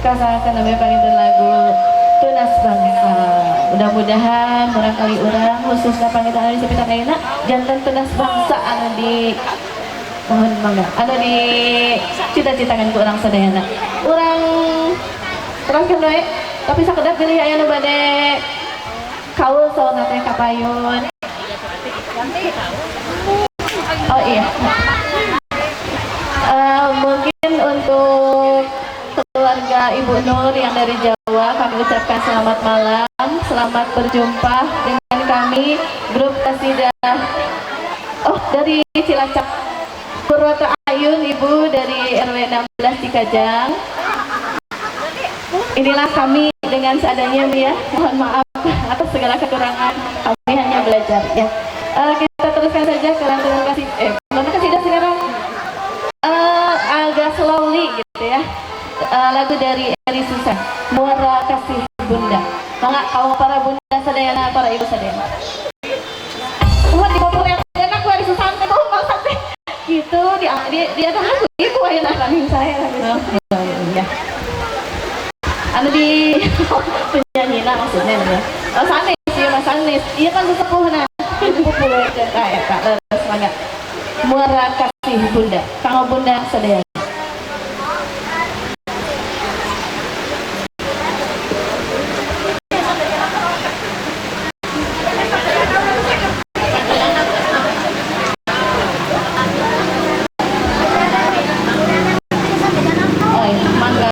Kasahakan namanya panginten lagu Tunas Bangsa. Mudah-mudahan murangkalih urang khususnya panginten anu di ayeuna janten tunas bangsa anu di mohon mangga anu di cita-citakan ku urang sadayana. Urang teraskeun we, tapi sakedap bilih aya nu bade kaul saurna teh kapayun. Oh iya. Mungkin untuk keluarga Ibu Nur yang dari Jawa, kami ucapkan selamat malam, selamat berjumpa dengan kami grup Kasidah. Oh, dari Cilacap. Purwata Ayun Ibu dari RW 16 Cikajang. Inilah kami dengan seadanya ya. Mohon maaf atas segala kekurangan. Kami hanya belajar ya. Kita teruskan saja ke lantunan kasih lantunan kasidah sekarang agak slowly gitu ya. Lagu dari Eri Susan, Muara Kasih Bunda. Mangga kaum para bunda sadayana, para ibu sadayana. Wah, di populer enak Eri Susan teh tuh maksud teh. Gitu di atas aku ibu ayeuna Rahim saya. Oh, iya. Anu di penyanyi maksudnya ya. Oh, sanes ya Mas sanes. Iya kan sesepuh nah. Populer teh eta leres mangga. Muara Kasih Bunda. Kanggo bunda sadayana. Oh iya, mangga.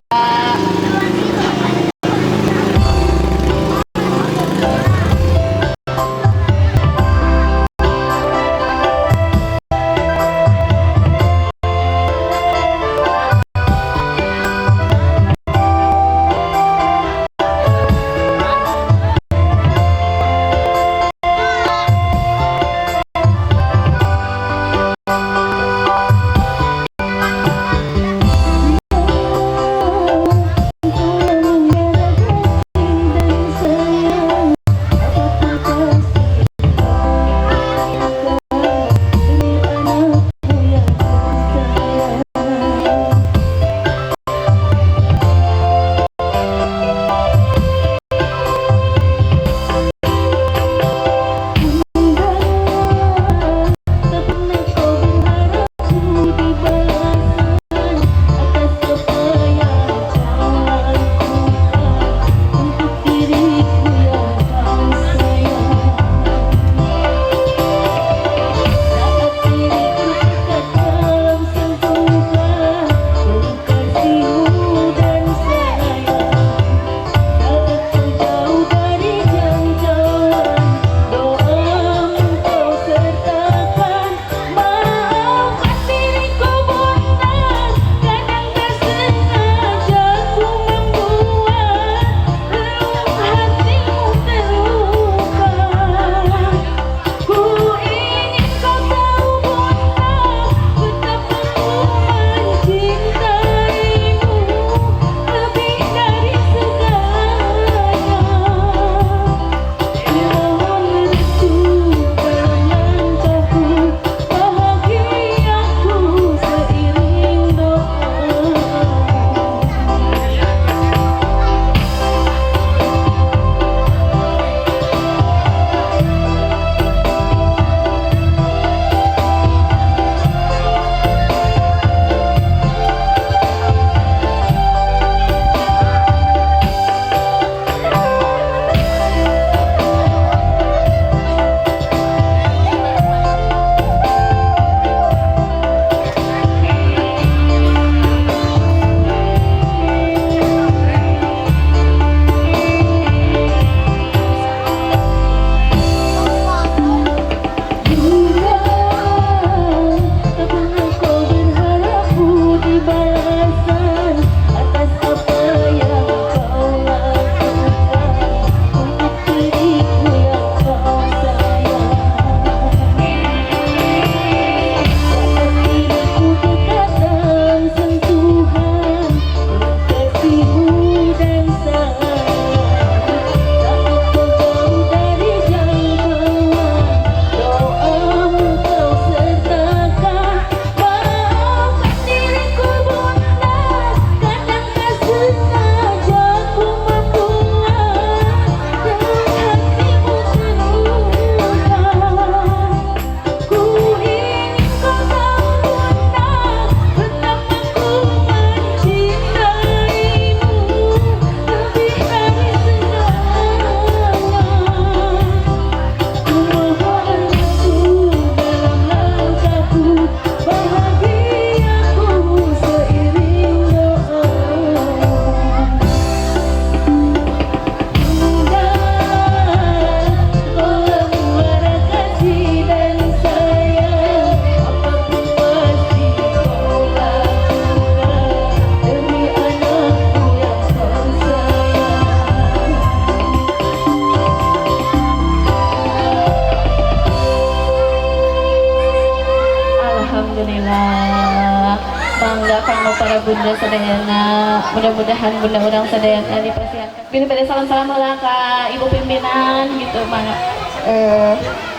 bunda sadayana. Mudah-mudahan bunda urang sadayana dipasihan. Bilih bade salam-salam heula ka ibu pimpinan gitu mangga.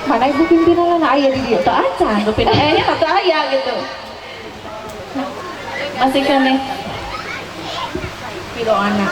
Mana ibu pimpinan aya di dieu? Teu acan bu pimpinan. Nya teu aya gitu. Masih keneh. Pidoana.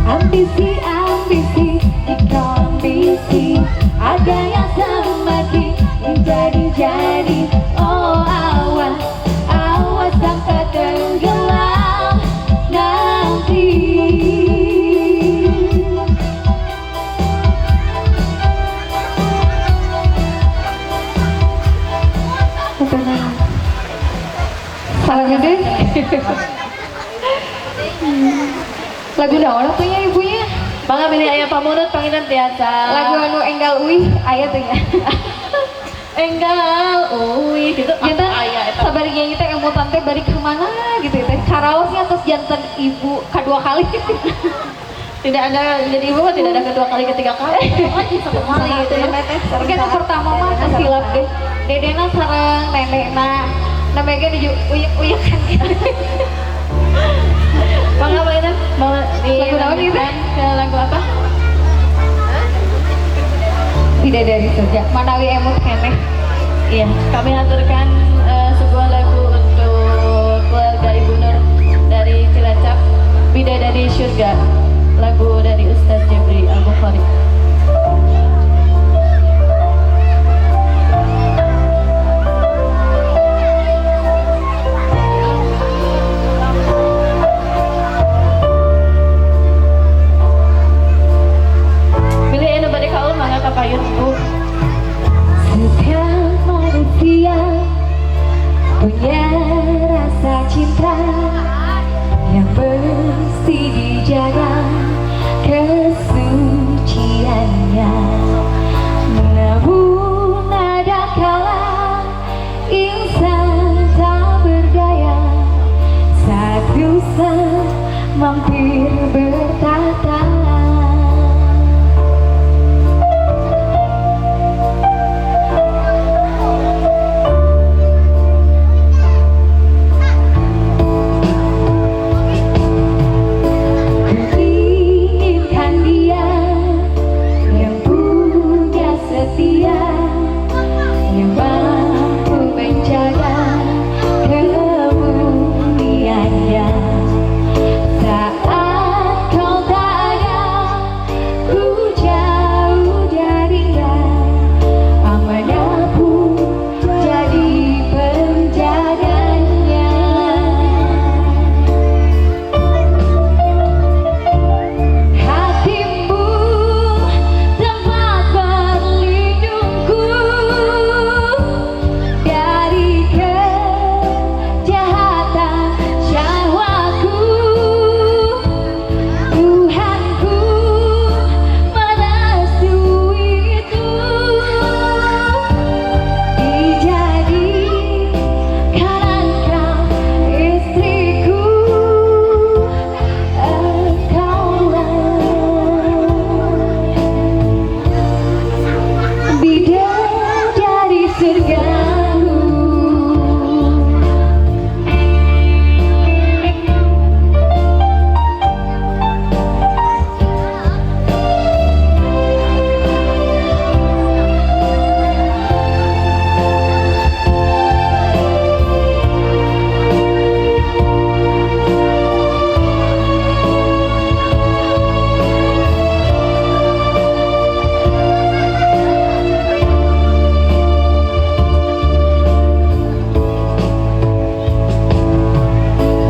Ambisi, ambisi, ambisi, ada yang semakin menjadi-jadi. Oh awas, awas sampai tenggelam nanti. Salah gede. Lagu naon atuh ibunya? Mangga pilih aya pamunut pangiran tiasa. Lagu anu enggal uih aya teh nya. Enggal uih gitu. Jantan sabar nyanyi teh emutan teh bari ka mana gitu teh. Karaosnya terus jantan ibu kadua kali. Tidak ada jadi ibu mah tidak ada kedua kali ketiga kali. Satu kali gitu ya. Kan pertama mah kesilap deh. Dedena sareng nenekna. Namanya ge uyek-uyekan gitu. Mangga Pak Ina, mau Lagu naon ieu teh? dilanjutkan ke lagu apa? Bidadari Surga. Manawi emut keneh. Iya, kami aturkan sebuah lagu untuk keluarga Ibu Nur dari Cilacap, Bidadari Surga, lagu dari Ustadz Jebri Al-Bukhari. Bilih anu bade kaul mangga ka payun Bu. Setiap manusia punya rasa cinta yang mesti dijaga kesuciannya. Namun ada kala insan tak berdaya saat dosa mampir bertata. Inginkan dia yang punya setia, yang mampu menjaga kemuliaannya. Saat kau tak ada, ku jauh darinya. Amanah pun jadi penjaganya. Hatimu tempat berlindungku dari kejahatan syahwatku. Tuhanku merestui itu, dijadikan engkau istriku. Engkaulah bidadari surgaku.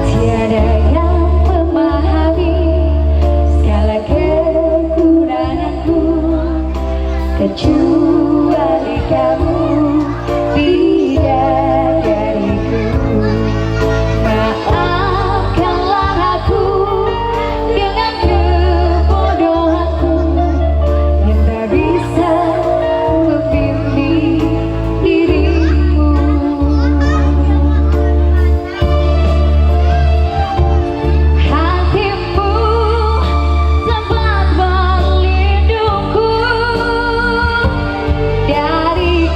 Tiada yang memahami segala kekuranganku kecuali kamu, bidadariku. Maafkanlah aku dengan kebodohanku yang tak bisa membimbing dirimu. Hatimu tempat berlindungku dari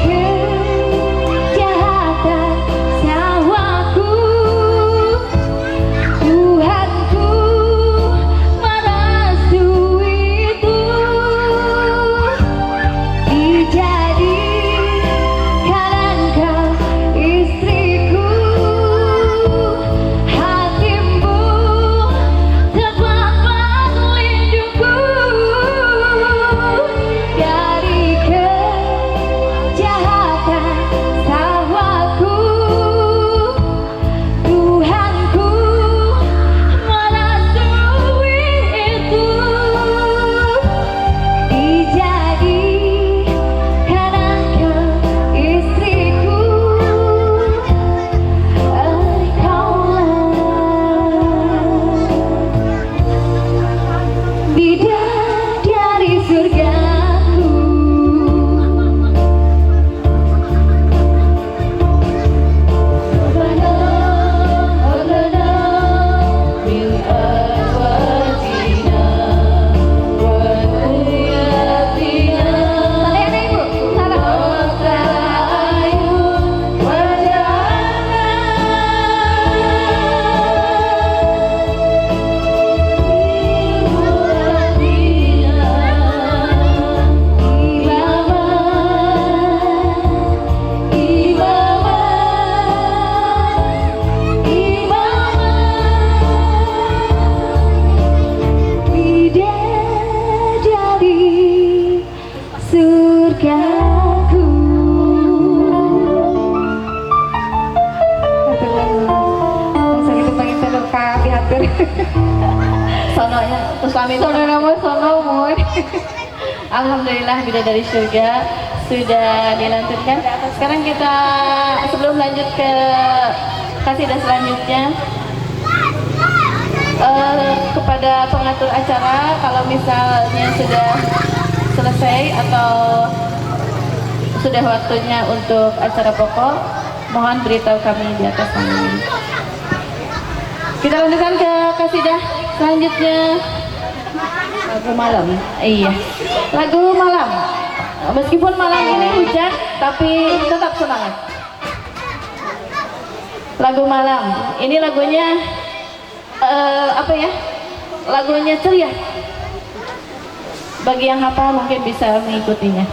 Alhamdulillah, Bidadari Surga sudah dilanjutkan. Sekarang kita sebelum lanjut ke kasidah selanjutnya, kepada pengatur acara, kalau misalnya sudah selesai atau sudah waktunya untuk acara pokok, mohon beritahu kami di atas panggung. Kita lanjutkan ke kasidah selanjutnya. Lagu malam. Iya, lagu malam. Meskipun malam ini hujan, tapi tetap semangat. Lagu malam. Ini lagunya apa ya? Lagunya ceria. Bagi yang hafal mungkin bisa mengikutinya.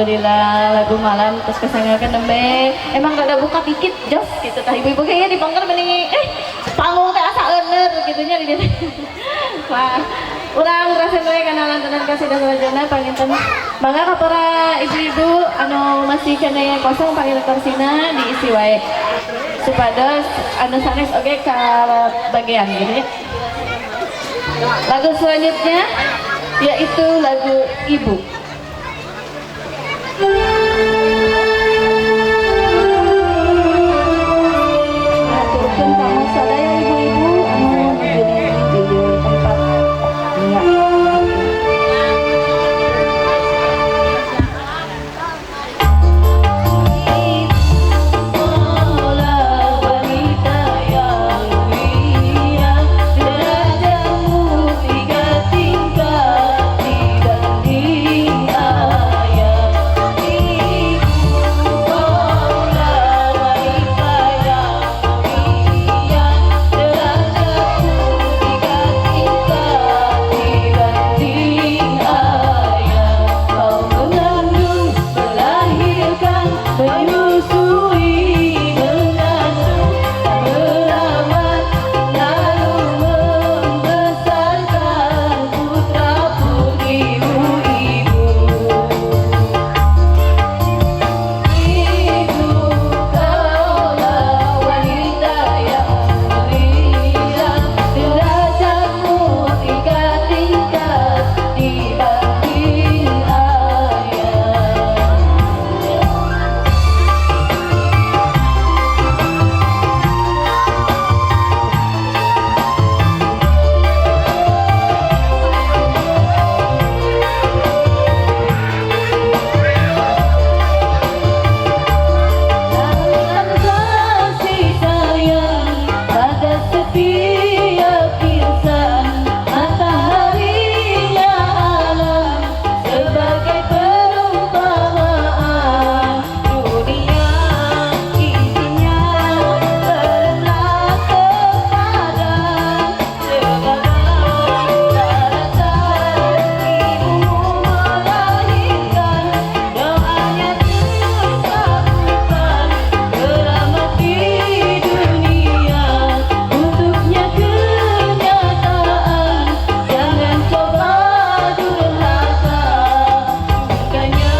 Alhamdulillah lagu malam terus kesangakeun nembe. Emang gak ada buka dikit jos gitu tah ibu-ibu kayaknya dipangker mending panggung teh asa euneur gitu nya di dieu. Wah, urang rasen we kana lantunan kasidah salajengna panginten. Mangga ka para ibu-ibu anu masih keneh kosong panggil korsina diisi wae. Supados anu sanes oge ka bagian gitu ya. Lagu selanjutnya yaitu lagu Ibu. Aturkeun ka sadaya ibu-ibu anu nuju di tempat nya. Wanita yang mulia, derajatmu tiga tingkat dibanding ayah. Ibu wanita yang mulia, derajatmu tiga tingkat dibanding ayah. Kau mengandung, melahirkan, menyusui, mengasuh, merawat, lalu membesarkan putra putrimu ibu. Ibu kaulah wanita yang mulia, derajatmu tiga tingkat dibanding ayah. Dalam kasih sayang pada setiap insan, mataharinya alam sebagai perumpamaan. Dunia isinya belumlah terpadam, sebagai alasan ibumu melahirkan, doanya terkabulkan, keramat di dunia, untuknya kenyataan. Jangan coba durhaka, surganya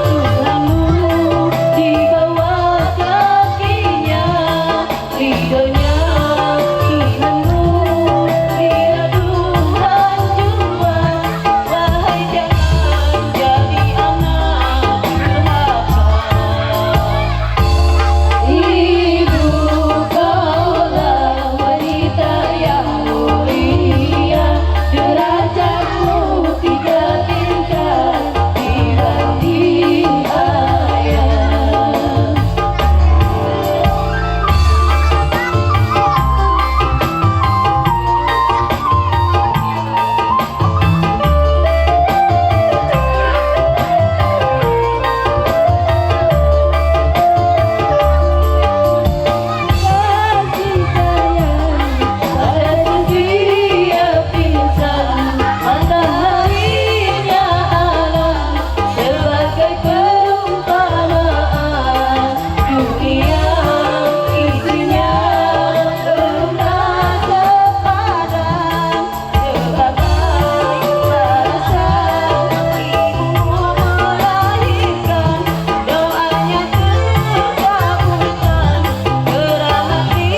Tuhanmu di bawah kakinya, ridhonya Tuhanmu bila Tuhan jua. Wahai jangan jadi anak durhaka. Ibu kaulah wanita yang mulia, derajatmu tiga tingkat dibanding ayah. Kasih sayang pada setiap insan, mataharinya alam sebagai perumpamaan. Dunia isinya belumlah terpadam, sebagai alasan ibumu melahirkan, doanya terkabulkan, keramat di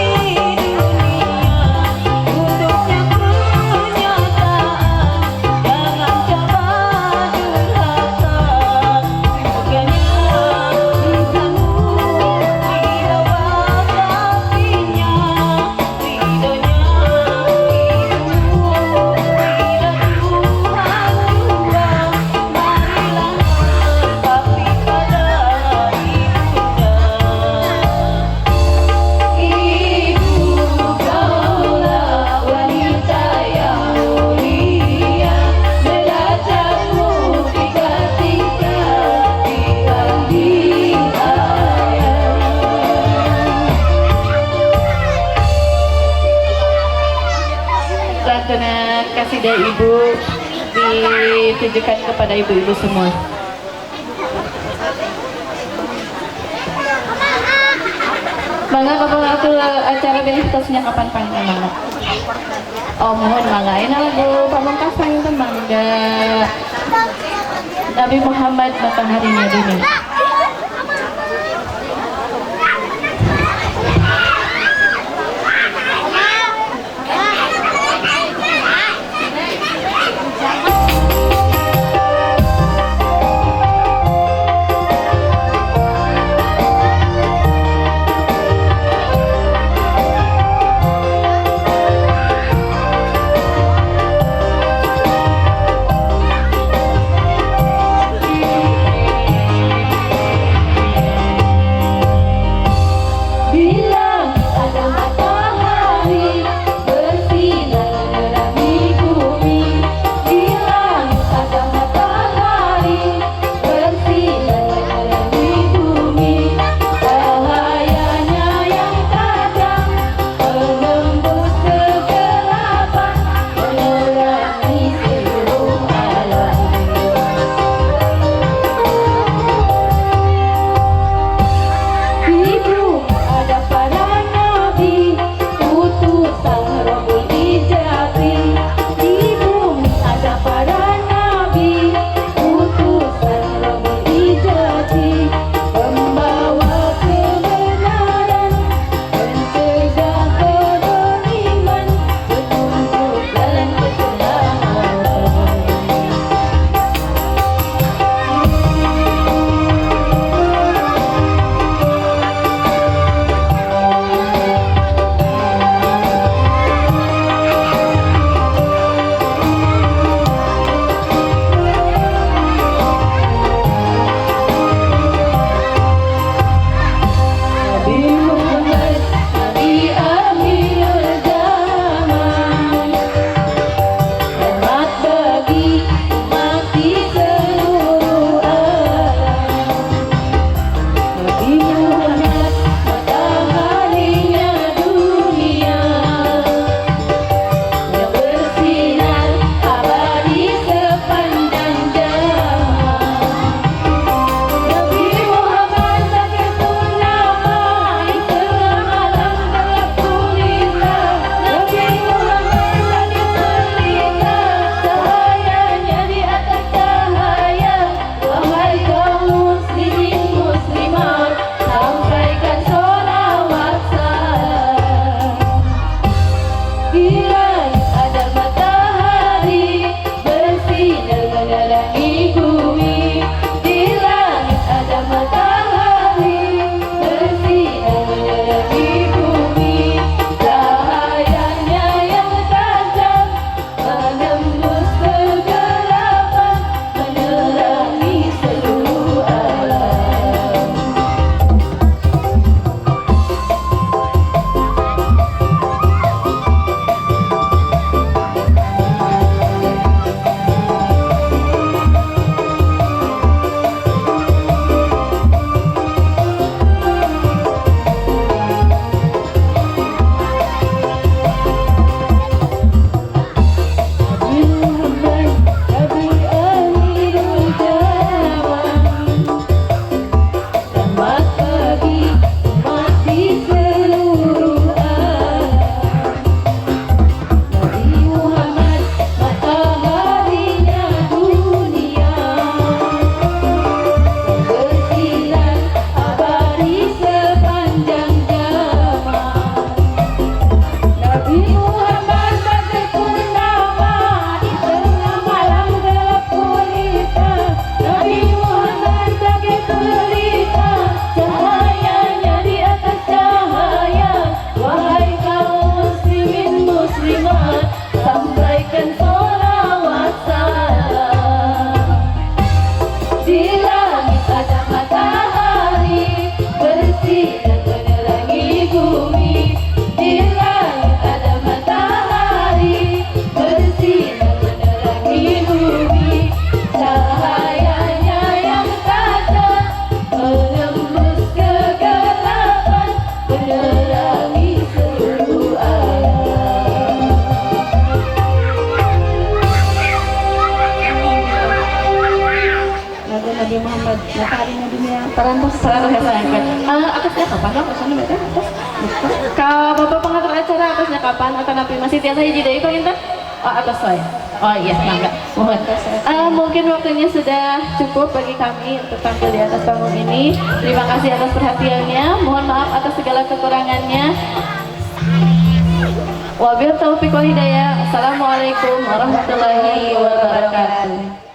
dunia, untuknya kenyataan. Jangan coba durhaka, surganya Tuhanmu di bawah kakinya, ridhonya ibumu bila Tuhan jua. Marilah berbakti pada ibunda. Ibu kaulah wanita yang mulia, derajatmu tiga tingkat dibanding ayah. Lantunan kasidah ibu ditujukan kepada ibu-ibu semua. Mangga Bapak atuh acara bilih tosnya kapan panggil mangga. Oh mohon mangga. Ini lagu pamungkas panggil mangga. Nabi Muhammad mataharinya dunia. Nabi Muhammad mataharinya dunia. Parantos. Aku Atosnya kapan dong? Maksudnya bete atos. Ka Bapak pengatur acara atosnya kapan? Atau napi masih tiasa hiji deui panginten? Oh, atos wae. Oh iya, mangga. Mohon. Mungkin waktunya sudah cukup bagi kami untuk tampil di atas panggung ini. Terima kasih atas perhatiannya. Mohon maaf atas segala kekurangannya. Wabillahi taufiq wal hidayah. Assalamualaikum warahmatullahi wabarakatuh.